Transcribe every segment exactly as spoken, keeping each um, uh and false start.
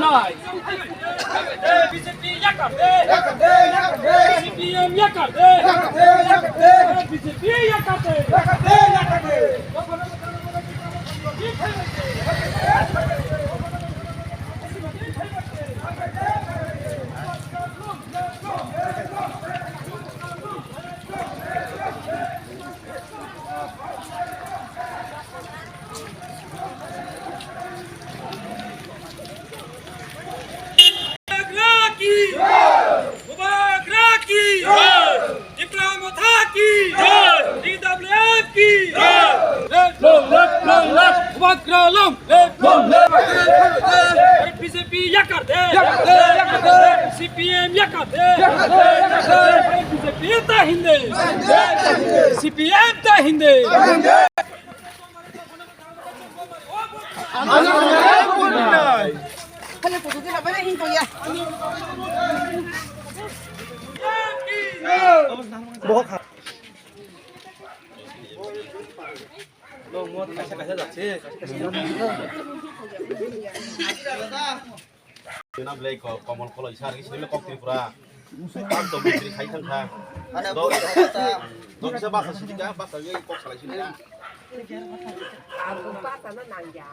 B J P yakar de. Yakar de, yakar de. C P M yakar de. Yakar de, yakar de. B J P yakar de. Yakar de, yakar de. Bubagra ki! Bubagra ki! Tipra Motha ki! T W F ki! Long live, long live! Bubagra long live! Long live! Arey B J P yakar de! Yakar de, yakar de! C P M yakar de! Yakar de, yakar de! Arey B J P ta hinde! C P M ta hinde! Ina belai ko komol koloi sar ki sile kok Tripura. Kok to bikri khai thang kha. Ana Do-, bukri khai ta. Doksa basa sini ka, basa ye kok salai sini. Ang basa na nang ya.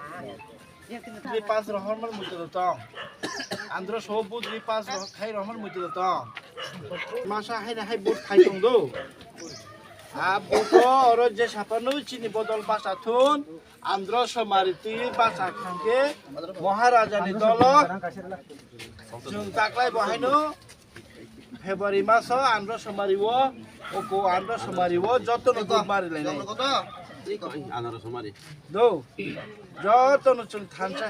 Ni pas rohor mal mutu tong. Andro so but ni pas roh-, khai rohor mal mutu tong. Masa hai na hai but khai tong do. A but oro je sapano chini bodol basa thun. Andro somari twi basa khangkhe Maharaja ni dolo. Chwng taklai bo haino February maso Andro somari o, oko Andro somari o joto no duk mari lai nai. Andro somari. Do. Joto no chwng thansa.